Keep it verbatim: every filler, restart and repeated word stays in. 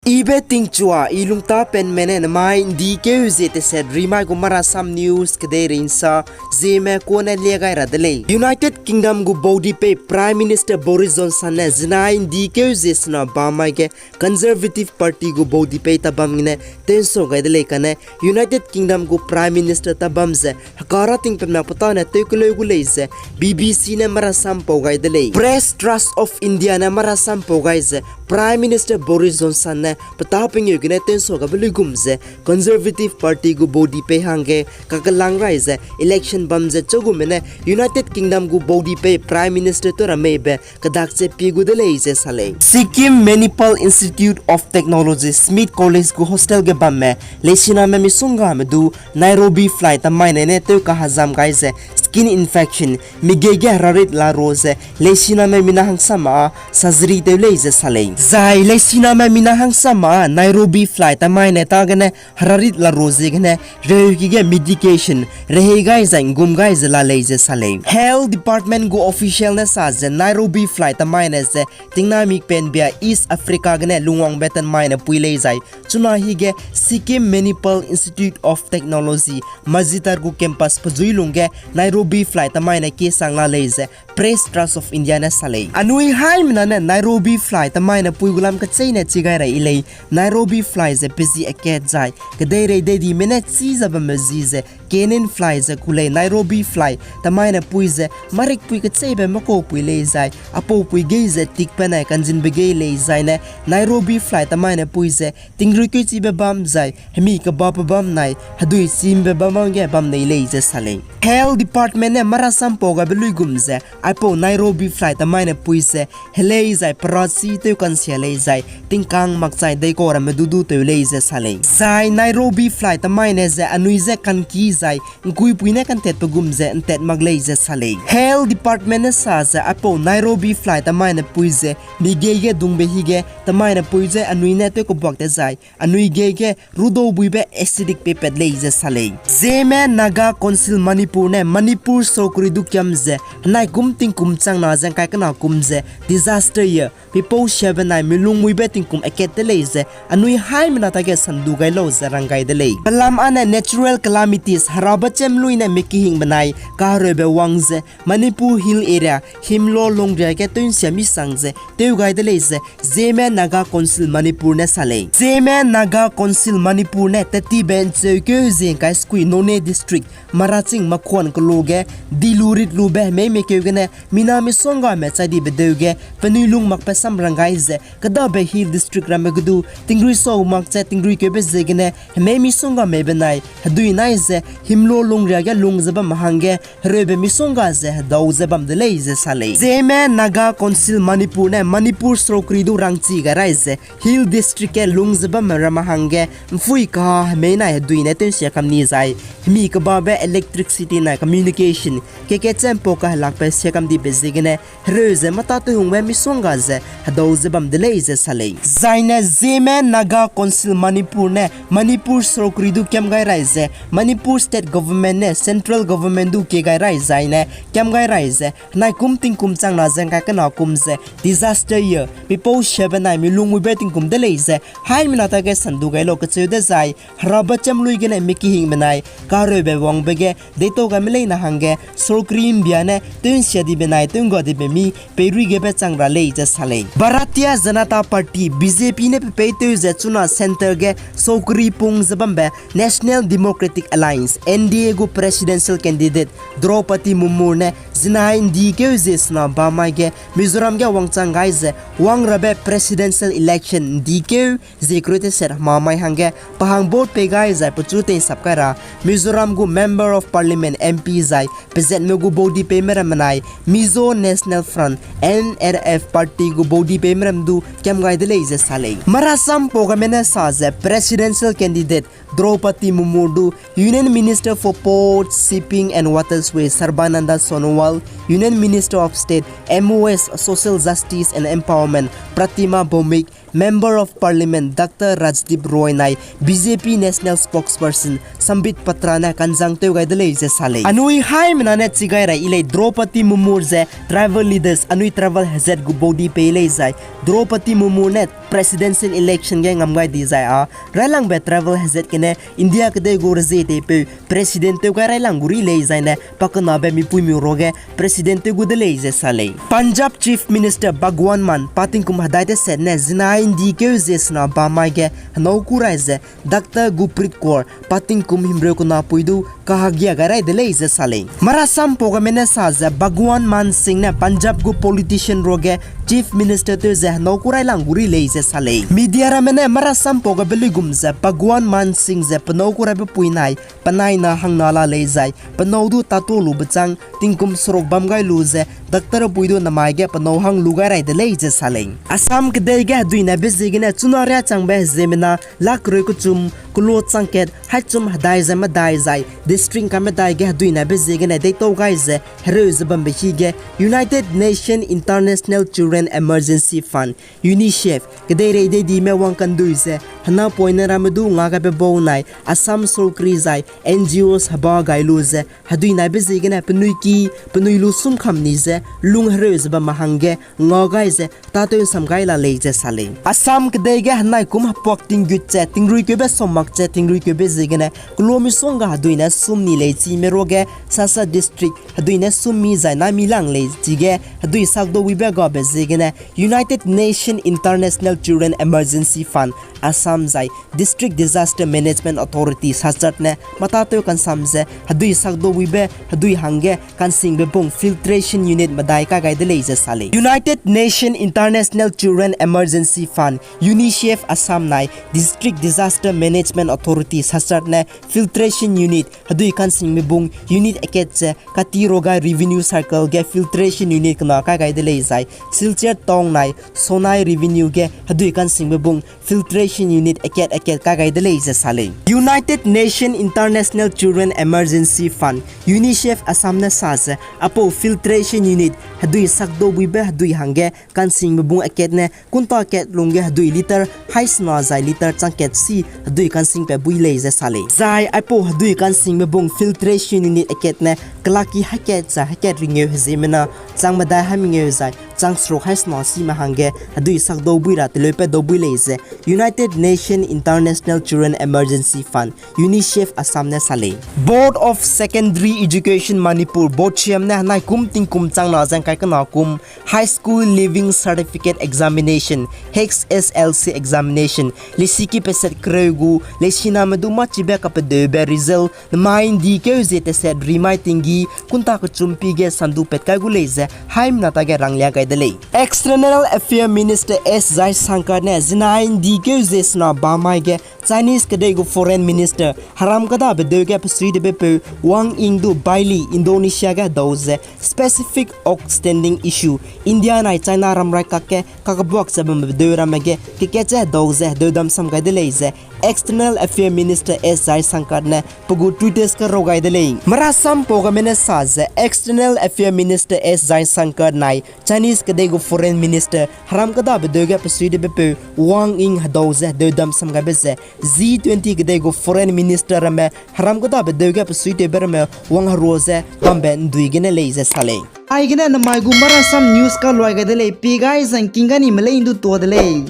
Ibe tingchua, i lungta penme ne namai ’ndi keu ze teset rimai gu Marasam News kedeirei ’nsa, Zeme kune lia gai ra de lei. United Kingdom gu baudipei Prime Minister Boris Johnson ne zinai ’ndi keu ze sena bamai ge Conservative Party gu baudipei tabam gene tew'nsau gai de lei kane, United Kingdom gu Prime Minister tabam ze hekara tingpemna petane tewkeleu gu lei ze B B C ne marasam pau gai de lei. Press Trust of India ne marasam pau gai ze Prime Minister Boris Johnson ne peta pengeu gene tew'nsau gabe luigum ze Conservative Party gu baudipei hangge kakelang rai ze election bam ze chagume ne United Kingdom gu baudipei Prime Minister tu rameibe kedak ze pie gu de lei ze sa lei. Sikkim Manipur Institute of Technology Smith College gu hostel ge bamme leisiname misonggame du Nairobi fly tamaine ne tew kahazam gai ze skin infection, mige ge herarit la ro ze leisiname mina hangsama â surgery tew lei ze sa lei. Zai leisiname mina hangsama â Nairobi fly tamaine tagene herarit la ro ziegene reuki ge medication rehei gai zai ’nggum gai ze la lei ze sa lei. Health Department gu official ne sa ze Nairobi fly tamaine ze tingnamik penbia East Africa gene lungwangbe tamaine pui lei zai chuna hige Sikkim Manipur Institute of Technology Mazitar gu campus pezui lungge Nairobi fly tamaine kesang la lei ze Press Trust of India ne sa lei. Anui haimena ne Nairobi fly tamaine pui gu lam kecheîne chi gai ra i lei. Nairobi fly ze pezi akat zai kedeirei deidime ne chî ze bamme zi ze canine fly ze ku lei. Nairobi fly tamaine pui ze marikpui kecheîbe mekaupui lei zai apaupui gei ze tikbe nai kanzinbe gei lei zaine Nairobi fly tamaine pui ze tingruikeuchibe bam zai hemi kebabe bam nai hedui chimbe bam bam ge bam nei lei ze sa lei. Health Department ne marasam pau gaibe luigum ze aipau Nairobi fly tamaine pui ze helei zai perachi tew kansia lei zai tingkang makchai deikau ramme dudu tew lei ze sa lei. Zai Nairobi fly tamaine ze anui je kanki zai ’ngkuipui ne kantatbe gum ze ’ntat mak lei ze sa lei. Health Department ne sa ze aipau Nairobi fly tamaine pui ze migei ge dungbe hige tamaine pui ze anui ne tew kebuak dezai anui gei ge rudaubuibe acidic peipat lei ze sa lei. Zeme Naga Council Manipur ne Manipur sorkari du kiam ze henai kum tingkum changna ze ’ngkai kena kum ze disaster ye mipau siabe nai milungmuibe tingkum akat de lei ze anui haimena tage sandu gai lau ze rang gai de lei. Pelam âne natural calamities herabe chemlui ne mikihingbe nai kahereube wang ze Manipur Hill Area Himlo lungria ge tew ’nsia misang ze tew gai de lei ze Zeme Naga Council Manipur ne sa lei. Zeme Naga Council Manipur ne tetibe ’ncheukeu zie ’ngkai sekui Noney District Maraching Makhuan kelu ge dilu ritlube hemei mekeu gene mina misonggame chai dibe deu ge penui lung makbe sam rang gai ze kedabe Hill District ramme gedu tingrui sau mak ze tingruikeube ziegene hemei misonggameibe nai hedui nai ze Himlo lungria ge lung ze bamme hangge hereube misongga ze hedau ze bam de lei ze sa lei. Zeme Naga Council Manipur ne Manipur sorkari du rangchi gai rai ze Hill District ge lung ze bamme ramme hangge ’mphui kaha hemei nai hedui ne tew ’nsia kam ni zai hemi kebabe electricity nai communication keke chempau kahelakbe sia kam dibe ziegene hereu ze mâtâtewhungbe misongga ze hedau ze bam de lei ze sa lei. Zaine Zeme Naga Council Manipur ne Manipur sorkari du kiam gai rai ze Manipur State Government ne Central Government du kie gai rai zaine kiam gai rai ze henai kum tingkum changna ze ’ngkai kena kum ze disaster ye mipau siabe nai milungmuibe tingkum de lei ze haimena tage sandu gai lau kacheu dezai herabe chemlui gene mikihingbe nai kahereube wangbe ge deitau gaime leine hangge sorkari ’mbia ne tew ’nsia dibe nai tew ’ngga dibe mi peiruigebe chang ra lei ze sa lei. Bharatiya Janata Party, B J P ne pepeitew ze chuna centre ge sorkari pung ze bambe National Democratic Alliance, N D A gu presidential candidate Droupadi Murmu ne zinai ’ndi keu zie sena bamai ge Mizoram ge wangchang gai ze wang rabe presidential election ’ndi keu zie kereu teset hemamai hangge pehang vote pei gai zai pechu tei'nsap kai ra Mizoram gu Member of Parliament, M P zai pezatme gu body peime ramme nai Mizo National Front, M N F party gu body peime ram du kiam gai de lei ze sa lei. Marasam pau gaime ne sa ze presidential candidate Droupadi Murmu du Union Minister for Ports, Shipping and Waterways Sarbananda Sonowal, Union Minister of State, M O S, Social Justice and Empowerment, Pratima Bhowmik, Member of Parliament Doctor Rajdeep Roy nai B J P National Spokesperson Sambit Patra ne kanzang tew gai de lei ze sa lei. Anui haimena ne chi gai ra yi lei Droupadi Murmu ze tribal leaders anui tribal hazat gu body pei lei zai Droupadi Murmu ne presidential election ge ngam gai di zai â railangbe tribal hazat gene India kedei gu rezie teipeu president tew gai railang gu ri lei zai ne pakenabe mipuimiu ruage president tew gu de lei ze sa lei. Punjab Chief Minister Bhagwant Mann pa tingkum hedai teset ne zinai ndi keu zie sena bamai ge henâu ku rai ze Doctor Gurpreet Kaur pa tingkum himreu kena pui du kahagia gai rai de lei ze sa lei. Marasam pau game ne sa ze Bhagwant Mann Singh ne Punjab gu politician ruage Chief Minister tew ze henâu ku railang gu ri lei ze sa lei. Media ramme ne marasam pau gabe luigum ze Bhagwant Mann Singh ze penâu ku raibe pui nai penai na hangna la lei zai penâu du tatu lu bechâng tingkum seruk bam gai lu ze doctor pui du namai ge penâu hang lu gai rai de lei ze sa lei. Assam kedei ge hedui naibe ziegene chuna riâ changbe heziemena lak reu kechum kelo chang kat hai chum hedai ze medai zai district ka medai ge hedui naibe ziegene deitau gai ze hereu ze bambe hi ge United Nation International Children Emergency Fund, UNICEF, kedeirei deidime wang kandui ze hena poine ramme du nga gaibe bau nai Assam sorkari zai N G Os heba gai lu ze hedui naibe ziegene penui ki penui lu sum kam ni ze lung hereu ze bamme hangge nga gai ze tâtew nsam gai la lei ze sa lei. Assam kedei ge henai kum hepuak tinggut ze tingrui keube som mak ze tingrui keube ziegene kelo misongga hedui ne sum ni lei chime ruage Sasa District hedui ne sum mi zai na mi lang lei chige hedui sakdau wibe gabe ziegene United Nation International Children Emergency Fund, Assam zai District Disaster Management Authority, SACHAD ne matâtew kansam ze hedui sakdau wibe hedui hangge kansingbe bung filtration unit medai kai gai de lei ze sa lei. United Nation International Children Emergency Fund, UNICEF Assam nai District Disaster Management Authority, SACHAD ne filtration unit hedui kansingbe bung unit akat ze Kati Rogai Revenue Circle ge filtration unit kena kai gai de lei zai Silchar Town nai Sonai Revenue ge hedui kansingbe bung filtration unit akat akat kai gai de lei ze sa lei. United Nation International Children Emergency Fund, UNICEF Assam ne sa ze aipau filtration unit hedui sakdau buibe hedui hangge kansingbe bung akat ne kunta kat lungge hedui litre haisena zai litre chang kat si hedui kansingpat bui lei ze sa lei. Zai aipau hedui kansingbe bung filtration unit akat ne kelaki haikat zai haikat ringeu heziemena chang medai hai mengeu zai chang seruk haisena sime hangge hedui sakdau bui ra teleupat dau bui lei ze United Nation International Children Emergency Fund, UNICEF Assam ne sa lei. Board of Secondary Education Manipur, BOSEM ne henai kum tingkum chang na zeng kai kena kum High School Leaving Certificate Examination, H S L C Examination, lesiki peset kereu gu lesiname du machibe kapedeube result nemai ndi keu zie teset rimai tinggi kunta kechumpi ge sandu pat kai gu lei ze haimena tage ranglia gai de lei. External Affairs Minister S Jaishankar ne zinai ndi keu zie sena bamai ge Chinese kedei gu Foreign Minister heram kêdabe deu ge pesui debepeu Wang Yi du Bali, Indonesia ge hedau ze specific outstanding issue India nai China ramrai kakge kakebuak ze bambe deu ramme ge kekatche hedau ze hedeu dam sam gai de lei ze External Affairs Minister S Jaishankar ne pe gu Twitter ge rau gai de lei. Marasam pau game ne sa ze External Affairs Minister S Jaishankar nai Chinese kedei gu Foreign Minister heram kêdabe deu ge pesui debepeu Wang Yi hedau ze hedeu dam sam gaibe ze G twenty kedei gu Foreign Minister ramme heram kêdabe deu ge pesui tewbe ramme wangherua ze bambe ndui gene lei ze sa lei. Aigene namai gu Marasam News kaluai gai de lei, pi gai zangking ga ni me lei ndu tuâ de lei.